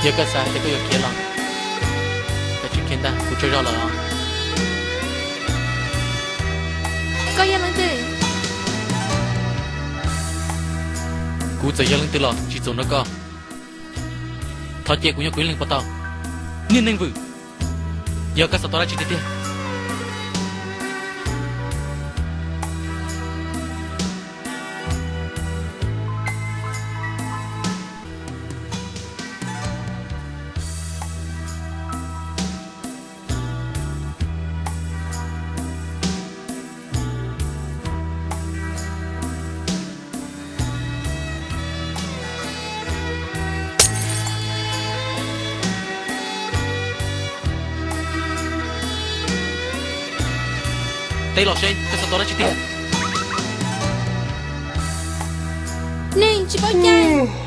Yog koj xav tias koj yuav khiav los, koj tsis khiav ntag, kuv tsaug zog lawm os. Koj yog leej twg? Kuv txawm yog leej twg los tsis txaus nrog koj. Thov cia kuv nyob kuv ib leeg puas tau? Niag neeg vwm, yog koj xav tau dab tsi tiag tiag? Teb los seb koj xav tau dab tsi tiag. Neeg tsis paub cai.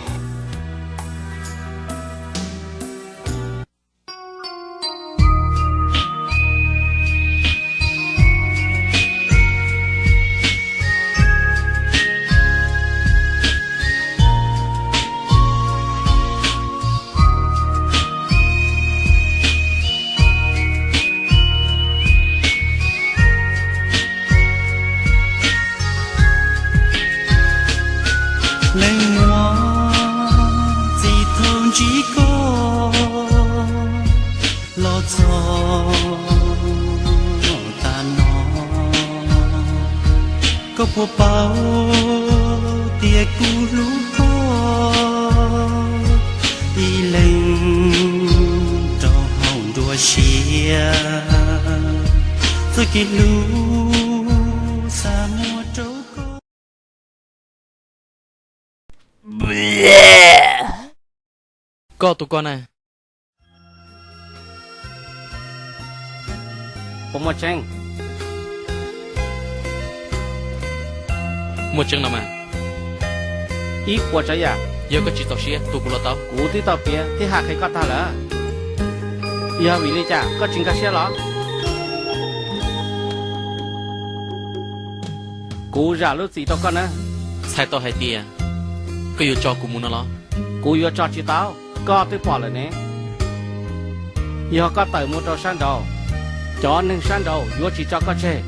Leej muam, txij thaum ntsib koj los txog tas no, koj puas paub tias kuv hlub koj ib leeg rau hauv nruab siab, txoj kev hlub xa muag rau koj. Koj tus ko na. Puas muaj tseeb? Muaj tseeb no mas. Ib puas tsav yam. Yog koj tsis txaus siab tua kuv los tau. Kuv twb tau piav thiab hais qhia koj tag lawm. Yog vim li cas koj tsis nkag siab los? Kuv zam lub txim rau koj na. Txhais tau hais tias koj yuav tso kuv mus no los? Kuv yuav tso tsis tau, koj twb pom lawm ne. Yog koj tawm mus rau sab nraud, cov neeg sab nraud yuav tsis tso koj tseg,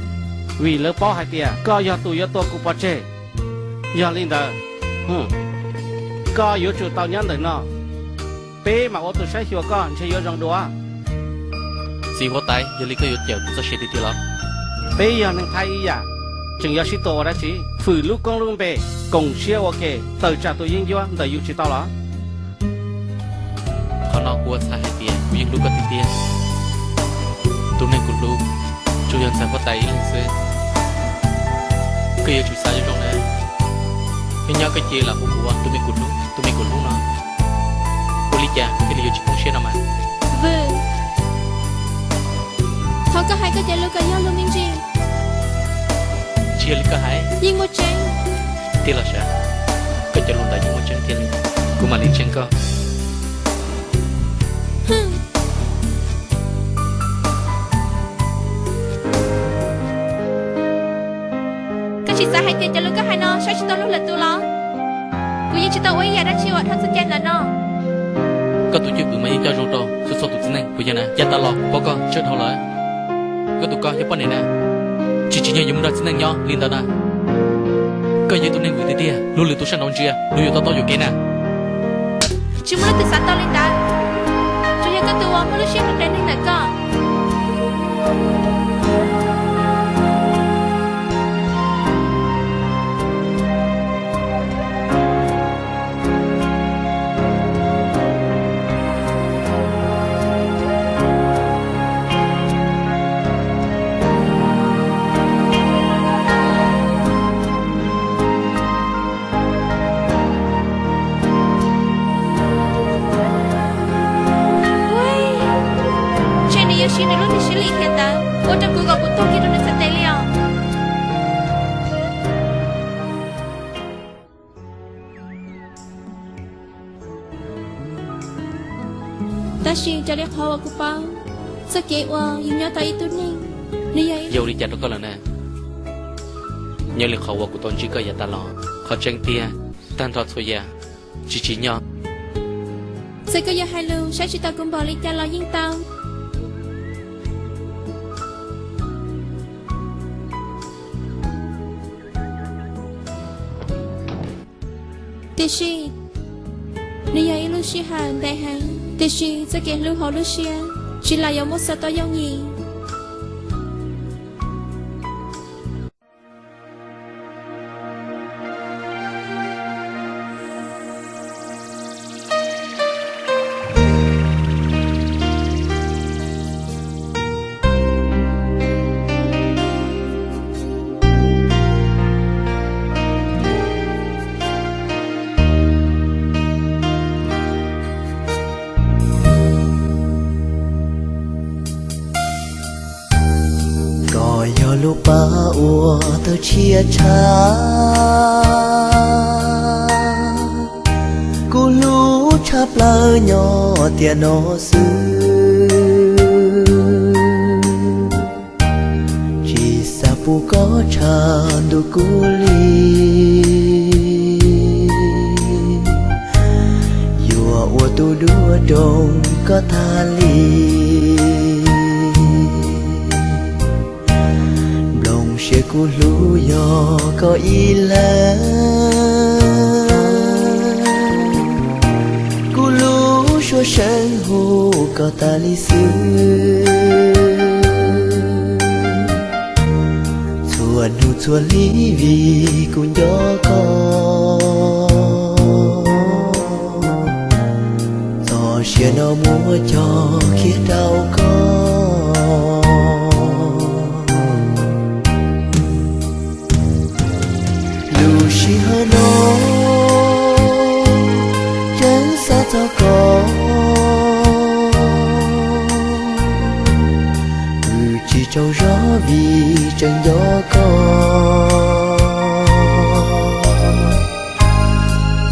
vim lawv paub hais tias koj yog tus yuav tua kuv pov tseg. Yog li ntawd, koj yuav tsum tau nyob ntawm no, peb mam ua tus saib xyuas koj ntshe yuav zoo dua. Txiv huab tais, yog li koj yuav cawm kuv txoj sia tiag tiag los? Peb yog neeg Thaib ib yam, tseem yuav sib tua ua dab tsi? Fwm lub koob lub npe, koom siab ua ke, tawm tsam tus yeeb ncuab ntawm yus tsis tau los? Qhov no kuv ua txhais hais tias kuv yeej hlub koj tiag tiag. Tus neeg kuv hlub tsuas yog ntxhais huab tais ib leeg xwb. Koj yuav tsum xav zoo zoo na, thiab nyob koj cia li lam hu kuv ua tus me kuv hlub, tus me kuv hlub no. Ua li cas koj thiaj li yuav tsis poob siab no mas? Vwm, qhov koj hais koj cov lus ko yog lus me ntsis. Tsis yog li koj hais. Yeej muaj tseeb. Tiag los sav, koj cov lus ntawd yeej muaj tseeb thiab li. Kuv mam li ntseeg koj. Koj tsis xav hais tias cov lus koj hais no saib tsis tau luag lwm tus los? Kuv yeej tsis tau ua ib yam dab tsi uas dhau txoj cai ntawm no. Koj tus cwj pwm mas yeej coj zoo rau txhua txhua tus txiv neej puas yog na? Yav tas los kuv pom koj tsawg dhau lawm. Koj tus ko yog poj niam na, tsis tsim nyog yuav mus nrog txiv neej nyob li ntawd na. Koj yog ib tug neeg vwm tiag tiag, luag lwm tus sab nraud ntsia luag yuav to taub yuam kev na. Tsis muaj leej twg xav tau li ntawd, tsuas yog koj tus uas muaj lub siab nrog dev neeg ntawm koj. Ntshe nws yuav siv nws lub neej siab lim hiam ntawd ua rau kuv kom kuv tuag kiag rau nws txhais tes li os. Tab sis raws li qhov uas kuv paub, txoj kev uas yus nyob tau ib tug neeg, nws yog ib... Yog ua li cas rau koj lawm na? Nyob li qhov uas kuv tau ntsib koj yav tas los, qhov tseeb tiag, tag nrho txhua yam tsis tsim nyog. Txawm koj yuav hais lus saib tsis taus kuv npaum li cas los yeej tau. Tiam sis nws yog ib lub sij hawm ntev heev, tiam sis txoj kev hlub hauv lub siab tsis lam yuav muab xa tuaj yooj yim. Koj yog lub paj uas tawg tshiab tshaj, kuv hlub tshaj plaws nyob tiam no xwb. Tsis xav pub koj tshav ntuj kuv li, yuav ua tus duab roog koj tag li. Nplooj siab kuv hlub yog koj ib leeg, kuv lub suab seev hu koj tas li xwb. Txhua hnub txhua hli vim kuv nco koj, txoj sia no muab cog kiag rau koj. Lub sij hawm no tseem xav txog koj, kwv tsis tsaug zog vim tseem nco koj.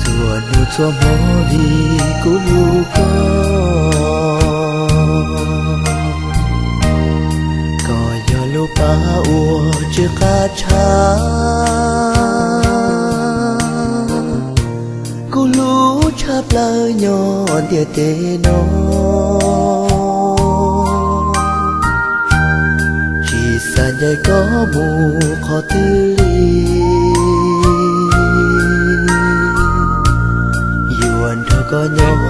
Txhua hnub txhua hmo vim kuv hlub koj, koj yog lub paj uas tsw qab tshaj, kuv hlub tshaj plaws nyob ntiaj teb no. Tsis xav ncaim koj mus qhov twg li, yuav nrog koj nyob